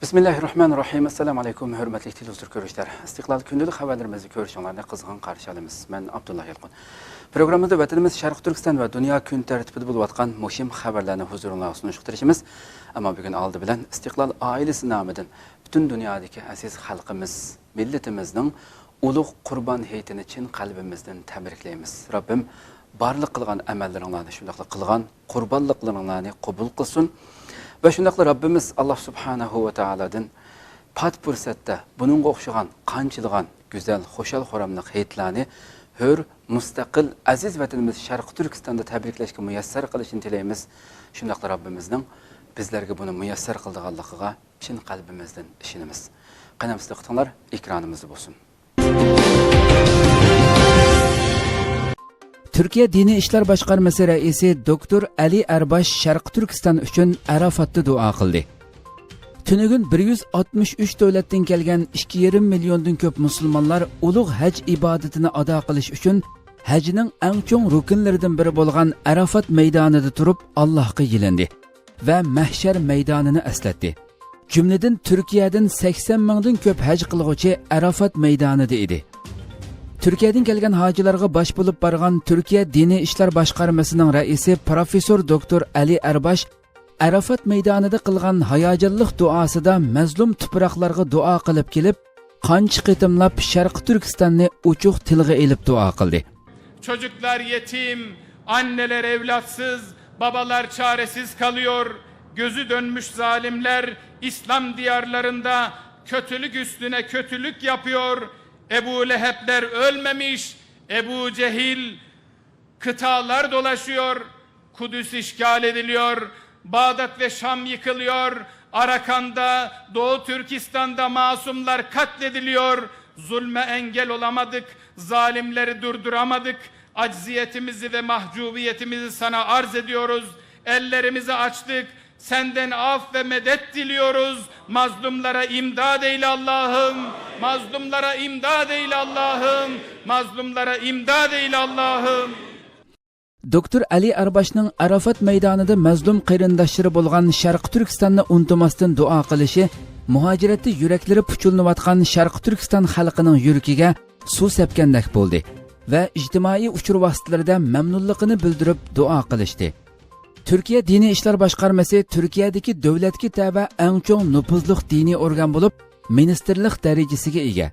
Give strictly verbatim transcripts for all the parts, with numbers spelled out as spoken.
بىسمىللاھىررەھمانىررەھىم. ئەسسالامۇ ئەلەيكۇم، ھۆرمەتلىك تېلېۋىزور كۆرۈشلەر. ئىستىقلال كۈندىلىك خەۋەرلىرىمىزنى كۆرۈشۈڭلارنى قىزغىن قارشى ئالىمىز. مەن ئابدۇللا يالقۇن. پروگراممىمىزدا ۋەتىنىمىز شەرقىي تۈركىستان ۋە دۇنيا كۈن تەرتىپىدە بولۇۋاتقان مۇھىم خەۋەرلەرنى ھۇزۇرۇڭلارغا سۇنۇشقا تىرىشىمىز. ئەمما بۈگۈن ئالدى بىلەن ئىستىقلال ئائىلىسى نامىدىن پۈتۈن دۇنيادىكى ئەزىز خەلقىمىز، مىللىتىمىزنىڭ ئۇلۇغ قۇربان ھېيتىنى چىن قەلبىمىزدىن تەبرىكلەيمىز. رەببىم بارلىق قىلغان ئەمەللىرىڭلارنى، شۇنداقلا قىلغان قۇربانلىقلىرىڭلارنى قوبۇل قىلسۇن. ۋە شۇنداقلا رەببىمىز ئاللا سۇبھانەھۇ ۋە تائالادىن پات پۇرسەتتە بۇنىڭغا ئوخشىغان قانچىلىغان گۈزەل، خۇشال-خۇراملىق ھېيتلارنى ھۆر، مۇستەقىل، ئەزىز ۋەتىنىمىز شەرقىي تۈركىستاندا تەبرىكلەشكە مۇيەسسەر قىلىشىنى تىلەيمىز. شۇنداقلا رەببىمىزنىڭ بىزلەرگە بۇنى مۇيەسسەر قىلىدىغانلىقىغا چىن قەلبىمىزدىن ئىشىنىمىز. قېنى ئەمىسە دىققىتىڭلار ئېكرانىمىزدا بولسۇن. تۈركىيە دىنىي ئىشلار باشقارمىسى رەئىسى دوكتور ئەلى ئەرباش شەرقىي تۈركىستان ئۈچۈن ئەرافاتتا دۇئا قىلدى. تۈنۈگۈن بىر يۈز ئاتمىش ئۈچ دۆلەتتىن كەلگەن ئىككى يېرىم مىليوندىن كۆپ مۇسۇلمانلار ئۇلۇغ ھەج ئىبادىتىنى ئادا قىلىش ئۈچۈن ھەجنىڭ ئەڭ چوڭ رۇكۇنلىرىدىن بىرى بولغان ئەرافات مەيدانىدا تۇرۇپ ئاللاھقا يېلىندى ۋە مەھشەر مەيدانىنى ئەسلەتتى. جۈملىدىن تۈركىيەدىن سەكسەن مىڭدىن كۆپ ھەج قىلغۇچى ئەرافات مەيدانىدا ئىدى. تۈركىيەدىن كەلگەن ھاجىلارغا باش بولۇپ بارغان تۈركىيە دىنىي ئىشلار باشقارمىسىنىڭ رەئىسى پروفېسسور دوكتور ئەلى ئەرباش ئەرافات مەيدانىدا قىلغان ھاياجانلىق دۇئاسىدا مەزلۇم تۇپراقلارغا دۇئا قىلىپ كېلىپ، قانچە قېتىملاپ شەرقىي تۈركىستاننى ئوچۇق تىلغا ئېلىپ دۇئا قىلدى. Çocuklar yetim, anneler evlatsız, babalar çaresiz kalıyor. Gözü dönmüş zalimler İslam diyarlarında kötülük üstüne kötülük yapıyor. Ebu Lehebler ölmemiş, Ebu Cehil kıtalar dolaşıyor, Kudüs işgal ediliyor, Bağdat ve Şam yıkılıyor, Arakan'da, Doğu Türkistan'da masumlar katlediliyor. Zulme engel olamadık, zalimleri durduramadık. Acziyetimizi ve mahcubiyetimizi sana arz ediyoruz. Ellerimizi açtık. Senden af ve medet diliyoruz. Mazlumlara imdad eyle Allah'ım. Mazlumlara imdad eyle Allah'ım. Mazlumlara imdad eyle Allah'ım. دوكتور ئەلى ئەرباشنىڭ ئارافات مەيدانىدا مەزلۇم قېرىنداشلىرى بولغان شەرقىي تۈركىستاننى ئۇنتۇماستىن دۇئا قىلىشى مۇھاجىرەتتە يۈرەكلىرى پۇچۇللىنىۋاتقان شەرقىي تۈركىستان خەلقىنىڭ يۈرىكىگە سۇ سەپكەندەك بولدى ۋە ئىجتىمائىي ئۇچۇر ۋاسىتىلىرىدە مەمنۇنلۇقىنى بىلدۈرۈپ دۇئا قىلىشتى. تۈركىيە دىنىي ئىشلار باشقارمىسى تۈركىيەدىكى دۆلەتكە تەۋە ئەڭ چوڭ نوپۇزلۇق دىنىي ئورگان بولۇپ، مىنىستىرلىق دەرىجىسىگە ئىگە.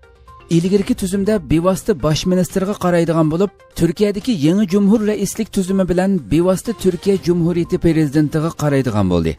ئىلگىرىكى تۈزۈمدە بىۋاسىتە باش مىنىستىرغا قارايدىغان بولۇپ، تۈركىيەدىكى يېڭى جۇمھۇر رەئىسلىك تۈزۈمى بىلەن بىۋاسىتە تۈركىيە جۇمھۇرىيىتى پىرېزىدېنتىغا قارايدىغان بولدى.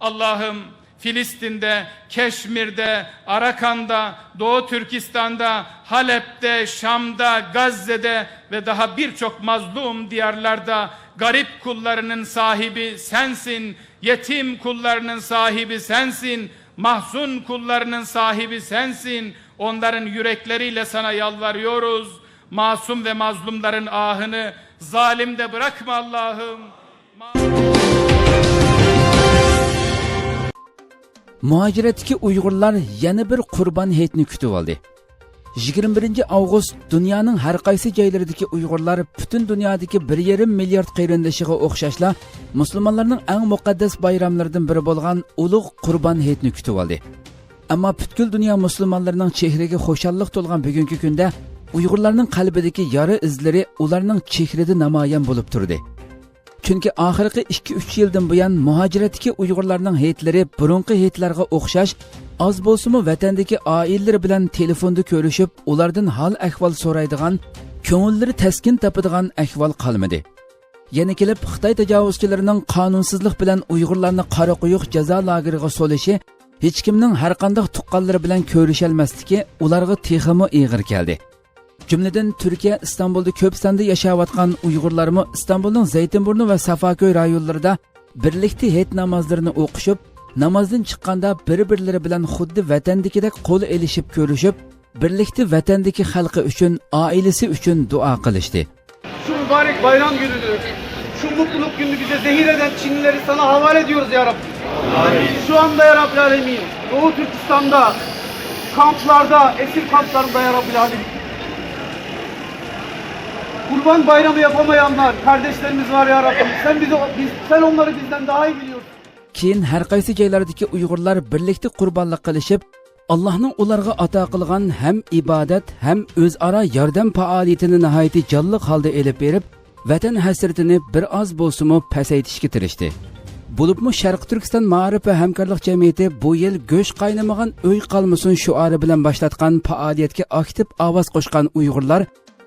Allah'ım, Filistin'de, Keşmir'de, Arakan'da, Doğu Türkistan'da, Halep'te, Şam'da, Gazze'de ve daha birçok mazlum diyarlarda garip kullarının sahibi sensin, yetim kullarının sahibi sensin, mahzun kullarının sahibi sensin. Onların yürekleriyle sana yalvarıyoruz. Masum ve mazlumların ahını zalimde bırakma Allah'ım. مۇھاجىرەتتىكى ئۇيغۇرلار يەنە بىر قۇربان ھېيتنى كۈتۈۋالدى. يىگىرمە بىرىنچى ئاۋغۇست دۇنيانىڭ ھەر قايسى جايلىرىدىكى ئۇيغۇرلار پۈتۈن دۇنيادىكى بىر يېرىم مىليارد قېرىندىشىغا ئوخشاشلا مۇسۇلمانلارنىڭ ئەڭ مۇقەددەس بايراملىرىدىن بىرى بولغان ئۇلۇغ قۇربان ھېيتنى كۈتۈۋالدى. ئەمما پۈتكۈل دۇنيا مۇسۇلمانلىرىنىڭ چېھرىگە خۇشاللىق تولغان بۈگۈنكى كۈندە ئۇيغۇرلارنىڭ قەلبىدىكى يارا ئىزلىرى ئۇلارنىڭ چېھرىدە نامايان بولۇپ تۇردى. چۈنكى ئاخىرقى ئىككى-ئۈچ يىلدىن بۇيان مۇھاجىرەتتىكى ئۇيغۇرلارنىڭ ھېيتلىرى بۇرۇنقى ھېيتلارغا ئوخشاش ئاز بولسىمۇ ۋەتەندىكى ئائىلىلىرى بىلەن تېلېفوندا كۆرۈشۈپ، ئۇلاردىن ھال-ئەھۋال سورايدىغان، كۆڭۈللىرى تەسكىن تاپىدىغان ئەھۋال قالمىدى. يەنە كېلىپ خىتاي تاجاۋۇزچىلىرىنىڭ قانۇنسىزلىق بىلەن ئۇيغۇرلارنى قارا قويۇق جازا لاگېرىغا سولىشى، ھېچكىمنىڭ ھەرقانداق تۇغقانلىرى بىلەن كۆرۈشەلمەسلىكى ئۇلارغا تېخىمۇ ئېغىر كەلدى. جۈملىدىن تۈركىيە ئىستانبۇلدا كۆپ ساندا ياشاۋاتقان ئۇيغۇرلارمۇ ئىستانبۇلنىڭ زەيتىنبۇرنۇ ۋە سافاكۆي رايونلىرىدا بىرلىكتە ھېيت نامازلىرىنى ئوقۇشۇپ، نامازدىن چىققاندا بىر-بىرلىرى بىلەن خۇددى ۋەتەندىكىدەك قول ئېلىشىپ كۆرۈشۈپ، بىرلىكتە ۋەتەندىكى خەلقى ئۈچۈن، ئائىلىسى ئۈچۈن دۇئا قىلىشتى. Şu mübarek bayram gününü, şu mutluluk gününü bize zehir eden Çinlileri sana havale ediyoruz ya Rabbi. Şu anda ya Rabbil Alemin, Doğu Türkistan'da, kamplarda, esir kamplarında ya Rabbil Alemin. Kurban bayramı yapamayanlar, kardeşlerimiz var ya Rabbi. Sen bizi, biz, sen onları bizden daha iyi biliyorsun. كېيىن ھەر قايسى جايلاردىكى ئۇيغۇرلار بىرلىكتە قۇربانلىق قىلىشىپ، ئاللاھنىڭ ئۇلارغا ئاتا قىلغان ھەم ئىبادەت، ھەم ئۆزئارا ياردەم پائالىيىتىنى ناھايىتى جانلىق ھالدا ئېلىپ بېرىپ، ۋەتەن ھەسرىتىنى بىر ئاز بولسىمۇ پەسەيتىشكە تىرىشتى. بولۇپمۇ شەرقىي تۈركىستان مائارىپ ۋە ھەمكارلىق جەمئىيىتى بۇ يىل «گۆش قاينىمىغان ئۆي قالمىسۇن» شوئارى بىلەن باشلاتقان پائالىيەتكە ئاكتىپ ئاۋاز قوشقان ئۇيغۇرلار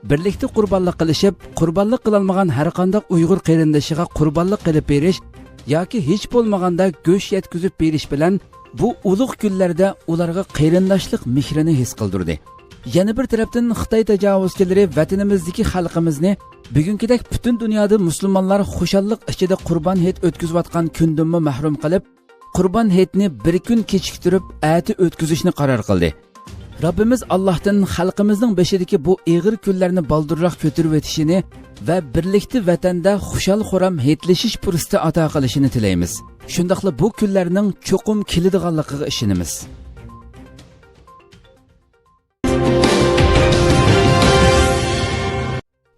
بىرلىكتە قۇربانلىق قىلىشىپ، قۇربانلىق قىلالمىغان ھەرقانداق ئۇيغۇر قېرىندىشىغا قۇربانلىق قىلىپ بېرىش ياكى ھېچ بولمىغاندا گۆش يەتكۈزۈپ بېرىش بىلەن بۇ ئۇلۇغ كۈنلەردە ئۇلارغا قېرىنداشلىق مېھرىنى ھېس قىلدۇردى. يەنە بىر تەرەپتىن، خىتاي تاجاۋۇزچىلىرى ۋەتىنىمىزدىكى خەلقىمىزنى بۈگۈنكىدەك پۈتۈن دۇنيادا مۇسۇلمانلار خۇشاللىق ئىچىدە قۇربان ھېيت ئۆتكۈزۈۋاتقان كۈندىنمۇ مەھرۇم قىلىپ، قۇربان ھېيتنى بىر كۈن كېچىكتۈرۈپ، ئەتە ئۆتكۈزۈشنى قارار قىلدى. رەببىمىز ئاللاھتىن خەلقىمىزنىڭ بېشىدىكى بۇ ئېغىر كۈنلەرنى بالدۇرراق كۆتۈرۈۋېتىشىنى ۋە بىرلىكتە ۋەتەندە خۇشال-خۇرام ھېيتلىشىش پۇرسىتى ئاتا قىلىشىنى تىلەيمىز. شۇنداقلا بۇ كۈنلەرنىڭ چوقۇم كېلىدىغانلىقىغا ئىشىنىمىز.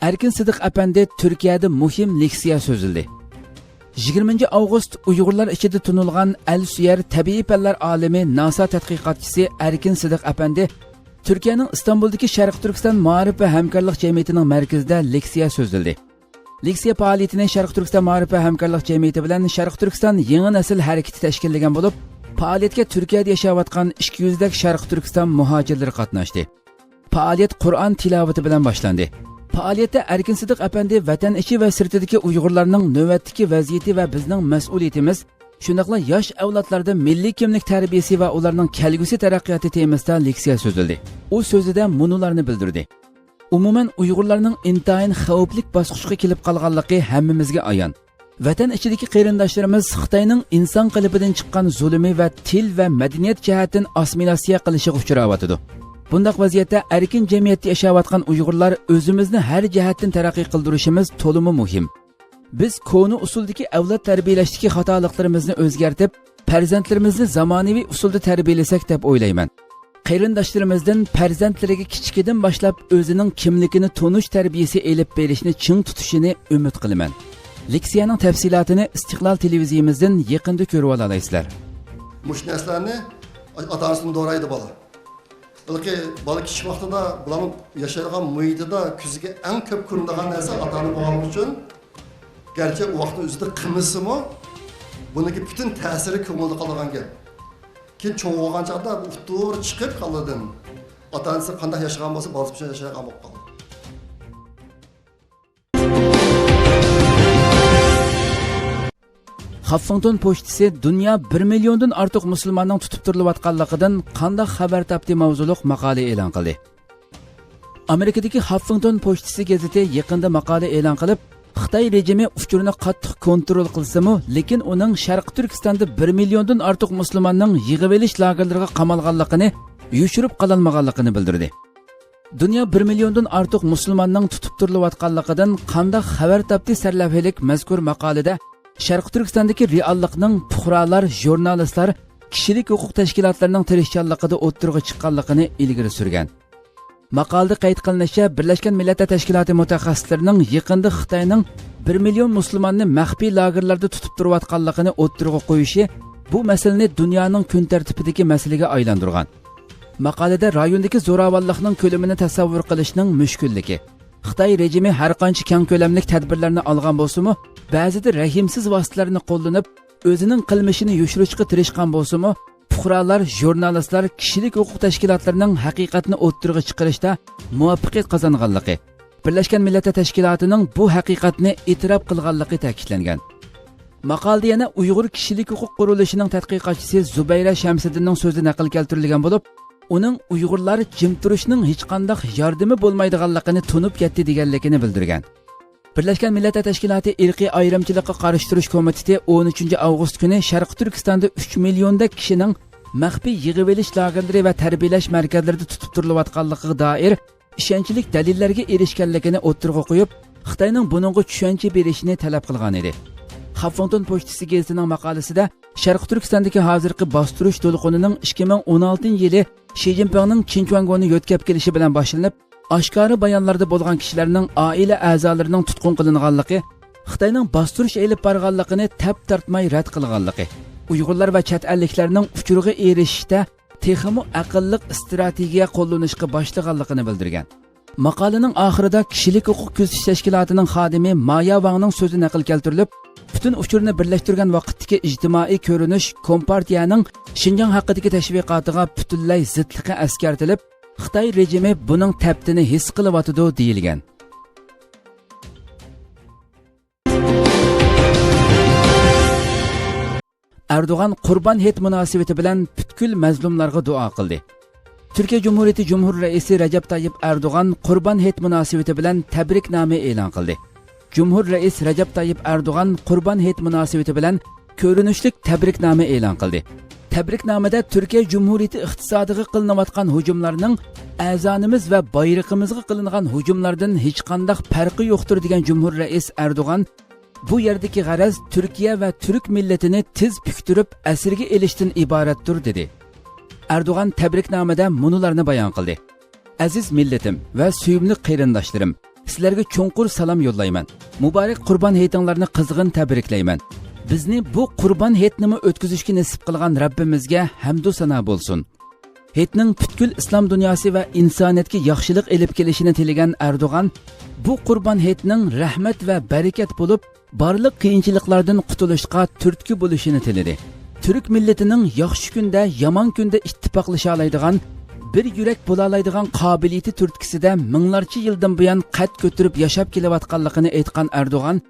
ئەركىن سىدىق ئەپەندى تۈركىيەدە مۇھىم لېكسىيە سۆزلىدى. يىگىرمىنچى ئاۋغۇست ئۇيغۇرلار ئىچىدە تونۇلغان ئەلسۆيەر تەبىئىي پەنلەر ئالىمى، ناسا تەتقىقاتچىسى ئەركىن سىدىق ئەپەندى تۈركىيەنىڭ ئىستانبۇلدىكى شەرقىي تۈركىستان مائارىپ ۋە ھەمكارلىق جەمئىيىتىنىڭ مەركىزىدە لېكسىيە سۆزلىدى. لېكسىيە پائالىيىتىنى شەرقىي تۈركىستان مائارىپ ۋە ھەمكارلىق جەمئىيىتى بىلەن شەرقىي تۈركىستان يېڭى نەسىل ھەرىكىتى تەشكىللىگەن بولۇپ، پائالىيەتكە تۈركىيەدە ياشاۋاتقان ئىككى يۈزدەك شەرقىي تۈركىستان مۇھاجىرلىرى قاتناشتى. پائالىيەت قۇرئان تىلاۋىتى بىلەن باشلاندى. پائالىيەتتە ئەركىن سىدىق ئەپەندى ۋەتەن ئىچى ۋە سىرتىدىكى ئۇيغۇرلارنىڭ نۆۋەتتىكى ۋەزىيىتى ۋە بىزنىڭ مەسئۇلىيىتىمىز، شۇنداقلا ياش ئەۋلادلاردا مىللىي كىملىك تەربىيىسى ۋە ئۇلارنىڭ كەلگۈسى تەرەققىياتى تېمىسىدا لېكسىيە سۆزلىدى. ئۇ سۆزىدە مۇنۇلارنى بىلدۈردى. ئومۇمەن، ئۇيغۇرلارنىڭ ئىنتايىن خەۋپلىك باسقۇچقا كېلىپ قالغانلىقى ھەممىمىزگە ئايان. ۋەتەن ئىچىدىكى قېرىنداشلىرىمىز خىتاينىڭ ئىنسان قېلىپىدىن چىققان زۇلۇمى ۋە تىل ۋە مەدەنىيەت جەھەتتىن ئاسسىمىلياتسىيە قىلىشىغا ئۇچراۋاتىدۇ. بۇنداق ۋەزىيەتتە ئەركىن جەمئىيەتتە ياشاۋاتقان ئۇيغۇرلار ئۆزىمىزنى ھەر جەھەتتىن تەرەققىي قىلدۇرۇشىمىز تولىمۇ مۇھىم. بىز كونا ئۇسۇلدىكى ئەۋلاد تەربىيەلەشتىكى خاتالىقلىرىمىزنى ئۆزگەرتىپ، پەرزەنتلىرىمىزنى زامانىۋى ئۇسۇلدا تەربىيەلىسەك دەپ ئويلايمەن. قېرىنداشلىرىمىزدىن پەرزەنتلىرىگە كىچىكىدىن باشلاپ ئۆزىنىڭ كىملىكىنى تونۇش تەربىيىسى ئېلىپ بېرىشنى چىڭ تۇتۇشىنى ئۈمىد قىلىمەن. لېكسىيەنىڭ تەپسىلاتىنى ئىستىقلال تېلېۋىزىيىمىزدىن يېقىندا كۆرۈۋالالايسىلەر. مۇشۇ نەرسىلەرنى ئاتا-ئانىسىدىن دورايدۇ بالا. بەلكى بالا كىچىك ۋاقتىدا بۇلارنىڭ ياشايدىغان مۇھىتىدا كۆزىگە ئەڭ كۆپ كۆرۈنىدىغان نەرسە ئاتا-ئانا بولغانلىقى ئۈچۈن، گەرچە ئۇ ۋاقىتنىڭ ئۆزىدە قىلمىسىمۇ، بۇنىڭكى پۈتۈن تەسىرى كۆڭۈلدە قالىدىغان گەپ. كېيىن چوڭ بولغان چاغدا ئۇتتۇرا چىقىپ قالىدىن، ئاتا-ئانىسى قانداق ياشىغان بولسا، بالىسى شۇنداق ياشايدىغان بولۇپ قالىدۇ. خاففىڭتون پوچتىسى دۇنيا بىر مىليوندىن ئارتۇق مۇسۇلماننىڭ تۇتۇپ تۇرۇلۇۋاتقانلىقىدىن قانداق خەۋەر تاپتى ماۋزۇلۇق ماقالە ئېلان قىلدى. ئامېرىكىدىكى خاففىڭتون پوچتىسى گېزىتى يېقىندا ماقالە ئېلان قىلىپ، خىتاي رېجىمى ئۇچۇرنى قاتتىق كونترول قىلسىمۇ، لېكىن ئۇنىڭ شەرقىي تۈركىستاندا بىر مىليوندىن ئارتۇق مۇسۇلماننىڭ يىغىۋېلىش لاگېرلىرىغا قامالغانلىقىنى يوشۇرۇپ قالالمىغانلىقىنى بىلدۈردى. دۇنيا بىر مىليوندىن ئارتۇق مۇسۇلماننىڭ تۇتۇپ تۇرۇلۇۋاتقانلىقىدىن قانداق خەۋەر تاپتى سەرلەۋھىلىك مەزكۇر ماقالىدە شەرقىي تۈركىستاندىكى رېئاللىقنىڭ پۇقرالار، ژۇرنالىستلار، كىشىلىك ھوقۇق تەشكىلاتلىرىنىڭ تىرىشچانلىقىدا ئوتتۇرىغا چىققانلىقىنى ئىلگىرى سۈرگەن. ماقالىدە قەيت قىلىنىشىچە، بىرلەشكەن مىللەتلەر تەشكىلاتى مۇتەخەسسىسلىرىنىڭ يېقىندا خىتاينىڭ بىر مىليون مۇسۇلماننى مەخپىي لاگېرلاردا تۇتۇپ تۇرۇۋاتقانلىقىنى ئوتتۇرىغا قويۇشى بۇ مەسىلىنى دۇنيانىڭ كۈن تەرتىپىدىكى مەسىلىگە ئايلاندۇرغان. ماقالىدە رايوندىكى زوراۋانلىقنىڭ كۆلىمىنى تەسەۋۋۇر قىلىشنىڭ مۈشكۈللۈكى، خىتاي رېجىمى ھەرقانچە كەڭ كۆلەملىك تەدبىرلەرنى ئالغان بولسىمۇ، بەزىدە رەھىمسىز ۋاسىتىلەرنى قوللىنىپ، ئۆزىنىڭ قىلمىشىنى يوشۇرۇشقا تىرىشقان بولسىمۇ، پۇقرالار، ژۇرنالىستلار، كىشىلىك ھوقۇق تەشكىلاتلىرىنىڭ ھەقىقەتنى ئوتتۇرىغا چىقىرىشتا مۇۋەپپەقىيەت قازانغانلىقى، بىرلەشكەن مىللەتلەر تەشكىلاتىنىڭ بۇ ھەقىقەتنى ئېتىراپ قىلغانلىقى تەكىتلەنگەن. ماقالىدە يەنە ئۇيغۇر كىشىلىك ھوقۇق قۇرۇلۇشىنىڭ تەتقىقاتچىسى زۇبەيرە شەمسىدىننىڭ سۆزى نەقىل كەلتۈرۈلگەن بولۇپ، ئۇنىڭ ئۇيغۇرلار جىم تۇرۇشنىڭ ھېچقانداق ياردىمى بولمايدىغانلىقىنى تونۇپ يەتتى دېگەنلىكىنى بىلدۈرگەن. بىرلەشكەن مىللەتلەر تەشكىلاتى ئىرقىي ئايرىمچىلىققا قارشى تۇرۇش كومىتېتى ئون ئۈچىنچى ئاۋغۇست كۈنى شەرقىي تۈركىستاندا ئۈچ مىليوندەك كىشىنىڭ مەخپىي يىغىۋېلىش لاگېرلىرى ۋە تەربىيەلەش مەركەزلىرىدە تۇتۇپ تۇرۇلۇۋاتقانلىقىغا دائىر ئىشەنچلىك دەلىللەرگە ئېرىشكەنلىكىنى ئوتتۇرىغا قويۇپ، خىتاينىڭ بۇنىڭغا چۈشەنچە بېرىشىنى تەلەپ قىلغان ئىدى. خاففىڭتون پوچتىسى گېزىتىنىڭ ماقالىسىدە شەرقىي تۈركىستاندىكى ھازىرقى باستۇرۇش دولقۇنىنىڭ ئىككى مىڭ ئون ئالتىنچى يىلى شى جىنپىڭنىڭ چىن چۈەنگونى يۆتكەپ كېلىشى بىلەن باشلىنىپ، ئاشكارا بايانلاردا بولغان كىشىلەرنىڭ ئائىلە ئەزالىرىنىڭ تۇتقۇن قىلىنغانلىقى، خىتاينىڭ باستۇرۇش ئېلىپ بارغانلىقىنى تەپ تارتماي رەت قىلغانلىقى، ئۇيغۇرلار ۋە چەت ئەللىكلەرنىڭ ئۇچۇرغا ئېرىشىشتە تېخىمۇ ئەقىللىق ئىستراتېگىيە قوللىنىشقا باشلىغانلىقىنى بىلدۈرگەن. ماقالىنىڭ ئاخىرىدا كىشىلىك ھوقۇق كۆزىتىش تەشكىلاتىنىڭ خادىمى مايا ۋاڭنىڭ سۆزى نەقىل كەلتۈرۈلۈپ، پۈتۈن ئۇچۇرنى بىرلەشتۈرگەن ۋاقىتتىكى ئىجتىمائىي كۆرۈنۈش كومپارتىيەنىڭ شىنجاڭ ھەققىدىكى تەشۋىقاتىغا پۈتۈنلەي زىتلىقى ئەسكەرتىلىپ، خىتاي رېجىمى بۇنىڭ تەپتىنى ھېس قىلىۋاتىدۇ، دېيىلگەن. ئەردوغان قۇربان ھېيت مۇناسىۋىتى بىلەن پۈتكۈل مەزلۇملارغا دۇئا قىلدى. تۈركىيە جۇمھۇرىيىتى جۇمھۇر رەئىسى رەجەپ تايىپ ئەردوغان قۇربان ھېيت مۇناسىۋىتى بىلەن تەبرىكنامە ئېلان قىلدى. جۇمھۇر رەئىس رەجەپ تايىپ ئەردوغان قۇربان ھېيت مۇناسىۋىتى بىلەن كۆرۈنۈشلۈك تەبرىكنامە ئېلان قىلدى. تەبرىكنامىدە تۈركىيە جۇمھۇرىيىتى ئىقتىسادىغا قىلىنىۋاتقان ھۇجۇملارنىڭ ئەزانىمىز ۋە بايرىقىمىزغا قىلىنغان ھۇجۇملاردىن ھېچقانداق پەرقى يوقتۇر، دېگەن جۇمھۇر رەئىس ئەردوغان، بۇ يەردىكى غەرەز تۈركىيە ۋە تۈرك مىللىتىنى تېز پۈكتۈرۈپ ئەسىرگە ئېلىشتىن ئىبارەتتۇر، دېدى. ئەردوغان تەبرىكنامىدە مۇنۇلارنى بايان قىلدى: ئەزىز مىللىتىم ۋە سۆيۈملۈك قېرىنداشلىرىم، سىلەرگە چوڭقۇر سالام يوللايمەن. مۇبارەك قۇربان ھېيتىڭلارنى قىزغىن تەبرىكلەيمەن. بىزنى بۇ قۇربان ھېيتنىمۇ ئۆتكۈزۈشكە نېسىپ قىلغان رەببىمىزگە ھەمدۇ سانا بولسۇن. ھېيتنىڭ پۈتكۈل ئىسلام دۇنياسى ۋە ئىنسانىيەتكە ياخشىلىق ئېلىپ كېلىشىنى تىلىگەن ئەردوغان، بۇ قۇربان ھېيتنىڭ رەھمەت ۋە بەرىكەت بولۇپ، بارلىق قىيىنچىلىقلاردىن قۇتۇلۇشقا تۈرتكە بولۇشىنى تىلىدى. تۈرك مىللىتىنىڭ ياخشى كۈندە، يامان كۈندە ئىتتىپاقلىشالايدىغان، بىر يۈرەك بولالايدىغان قابىلىيىتى تۈرتكىسىدە مىڭلارچە يىلدىن بۇيان قەد كۆتۈرۈپ ياشاپ كېلىۋاتقانلىقىنى ئېيتقان ئەردوغان،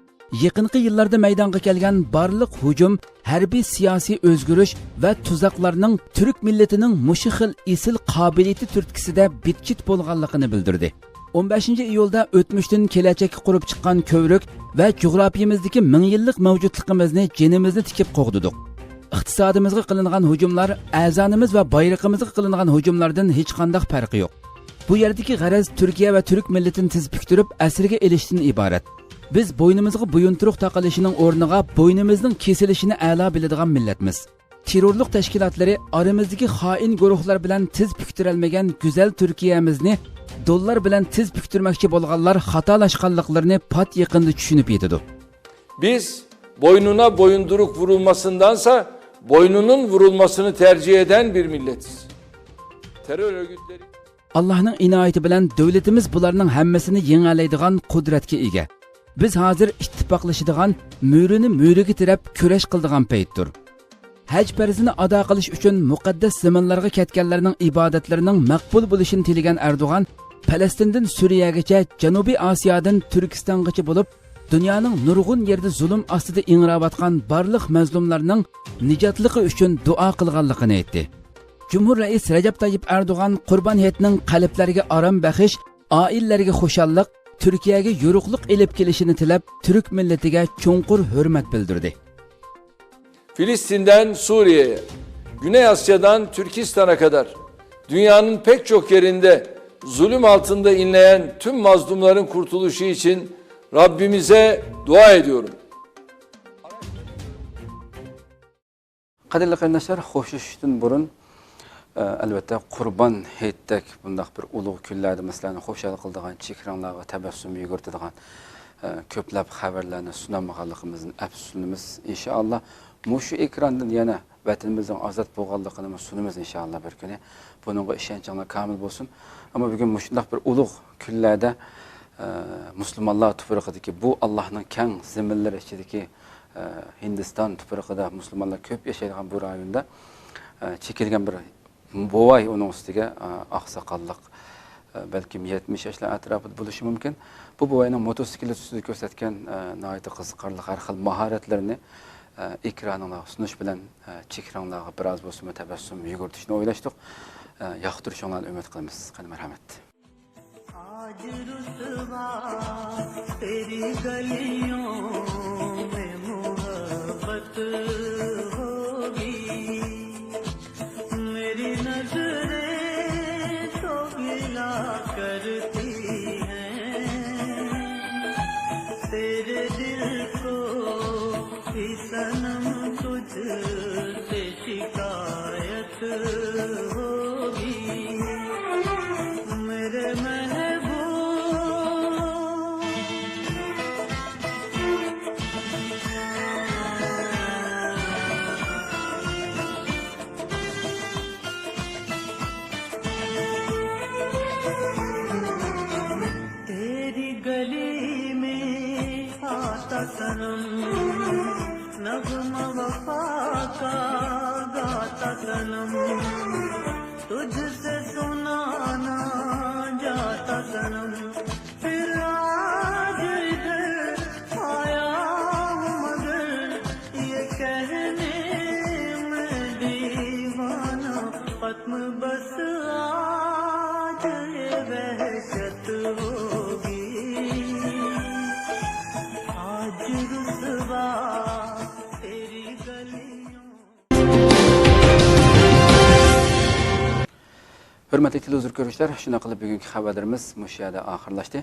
يېقىنقى يىللاردا مەيدانغا كەلگەن بارلىق ھۇجۇم، ھەربىي سىياسىي ئۆزگىرىش ۋە تۇزاقلارنىڭ تۈرك مىللىتىنىڭ مۇشۇ خىل ئېسىل قابىلىيىتى تۈرتكىسىدە بىتچىت بولغانلىقىنى بىلدۈردى. ئون بەشىنچى ئىيۇلدا ئۆتمۈشتىن كېلەچەككە قۇرۇپ چىققان كۆۋرۈك ۋە جۇغراپىيىمىزدىكى مىڭ يىللىق مەۋجۇتلۇقىمىزنى جېنىمىزنى تىكىپ قوغدىدۇق. ئىقتىسادىمىزغا قىلىنغان ھۇجۇملار ئەزانىمىز ۋە بايرىقىمىزغا قىلىنغان ھۇجۇملاردىن ھېچقانداق پەرقى يوق. بۇ يەردىكى غەرەز تۈركىيە ۋە تۈرك مىللىتىنى تېز پۈكتۈرۈپ ئەسىرگە ئېلىشتىن ئىبارەت. بىز بوينىمىزغا بويۇنتۇرۇق تاقىلىشىنىڭ ئورنىغا بوينىمىزنىڭ كېسىلىشىنى ئەلا بىلىدىغان مىللەتمىز. تېررورلۇق تەشكىلاتلىرى ئارىمىزدىكى خائىن گۇرۇھلار بىلەن تېز پۈكتۈرەلمىگەن گۈزەل تۈركىيەمىزنى دوللار بىلەن تېز پۈكتۈرمەكچى بولغانلار خاتالاشقانلىقلىرىنى پات يېقىندا چۈشىنىپ يېتىدۇ. Biz boynuna boyunduruk vurulmasındansa boynunun vurulmasını tercih eden bir milletiz. Terör örgütleri ئاللاھنىڭ ئىنايىتى بىلەن دۆلىتىمىز بۇلارنىڭ ھەممىسىنى يېڭەلەيدىغان قۇدرەتكە ئىگە. بىز ھازىر ئىتتىپاقلىشىدىغان، مۈرىنى مۈرىگە تىرەپ كۈرەش قىلىدىغان پەيتتۇر. ھەج پەرزىنى ئادا قىلىش ئۈچۈن مۇقەددەس زېمىنلارغا كەتكەنلەرنىڭ ئىبادەتلىرىنىڭ مەقبۇل بولۇشىنى تىلىگەن ئەردوغان، پەلەستىندىن سۈرىيەگىچە، جەنۇبىي ئاسىيادىن تۈركىستانغىچە بولۇپ، دۇنيانىڭ نۇرغۇن يېرىدە زۇلۇم ئاستىدا ئىڭراۋاتقان بارلىق مەزلۇملارنىڭ نىجاتلىقى ئۈچۈن دۇئا قىلغانلىقىنى ئېيتتى. جۇمھۇر رەئىس رەجەپ تايىپ ئەردوغان قۇربان ھېيتنىڭ قەلبلەرگە ئارام بەخش، ئائىلىلەرگە خۇشاللىق، تۈركىيەگە يورۇقلۇق ئېلىپ كېلىشىنى تىلەپ، تۈرك مىللىتىگە چوڭقۇر ھۆرمەت بىلدۈردى. Filistin'den Suriye'ye, Güney Asya'dan Türkistan'a kadar dünyanın pek çok yerinde zulüm altında inleyen tüm mazlumların kurtuluşu için Rabbimize dua ediyorum. قەدىرلىك قېرىنداشلار، خوشلىشىشتىن بۇرۇن، ئە، ئەلۋەتتە، قۇربان ھېيتتەك بۇنداق بىر ئۇلۇغ كۈنلەردە، مەسىلەن، خۇشال قىلىدىغان، چېھرىڭلارغا تەبەسسۇم يۈگۈرتىدىغان، ئە، كۆپلەپ خەۋەرلەرنى سۇنالمىغانلىقىمىزدىن ئەپسۇسلىنىمىز. ئىنشائاللا، مۇشۇ ئېكراندىن يەنە ۋەتىنىمىزنىڭ ئازاد بولغانلىقىنىمۇ سۇنىمىز، ئىنشائاللا، بىر كۈنى. بۇنىڭغا ئىشەنچىڭلار كامىل بولسۇن. ئەمما بۈگۈن مۇشۇنداق بىر ئۇلۇغ كۈنلەردە، ئە، مۇسۇلمانلار تۇپرىقىدىكى، بۇ ئاللاھنىڭ كەڭ زېمىنلىرى ئىچىدىكى، ئە، ھىندىستان تۇپرىقىدا مۇسۇلمانلار كۆپ ياشايدىغان بۇ رايوندا، ئە، چېكىلگەن بىر بوۋاي ئۇنىڭ ئۈستىگە، ئە، ئاقساقاللىق، ئە، بەلكىم يەتمىش ياشلار ئەتراپىدا بولۇشى مۇمكىن. بۇ بوۋاينىڭ موتوسىكلىت ئۈستىدە كۆرسەتكەن، ئە، ناھايىتى قىزىقارلىق ھەر خىل ماھارەتلىرىنى، ئە، ئېكرانىڭلارغا سۇنۇش بىلەن، ئە، چېھرىڭلارغا بىراز بولسىمۇ تەبەسسۇم يۈگۈرتۈشنى ئويلاشتۇق. ئە، ياقتۇرۇشۇڭلارنى ئۈمىد قىلىمىز. قېنى، مەرھەمەت. آج رسوا تیری گلیوں میں محبت ہوگی، میری نظریں تو گلہ کرتی ہیں، تیرے دل کو بھی صنم تجھ سے شکایت ہوگی، میرے محبوب۔ सनम, नगमा वफा का गाता सनम, तुझसे सुनाना जाता सनम। फिर आज इधर आया हूँ मगर ये कहने में दीवाना, खत्म बस आज ये वहशत होगी। आज रुसवा तेरी गलियों. ھۆرمەتلىك تېلېۋىزور كۆرگۈچىلەر، شۇنداق قىلىپ بۈگۈنكى خەۋەرلىرىمىز مۇشۇ يەردە ئاخىرلاشتى.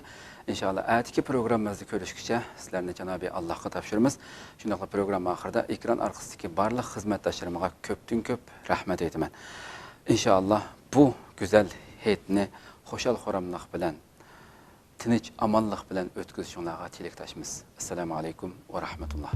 ئىنشائاللا، ئەتىكى پروگراممىمىزدا كۆرۈشكىچە سىلەرنى جانابى ئاللاھقا تاپشۇرىمىز. شۇنداقلا پروگرامما ئاخىرىدا ئېكران ئارقىسىدىكى بارلىق خىزمەتداشلىرىمغا كۆپتىن كۆپ رەھمەت ئېيتىمەن. ئىنشائاللا، بۇ گۈزەل ھېيتنى خۇشال-خۇراملىق بىلەن، تىنچ-ئامانلىق بىلەن ئۆتكۈزۈشۈڭلارغا تىلەكداشمىز. ئەسسالامۇ ئەلەيكۇم ۋە رەھمەتۇللا.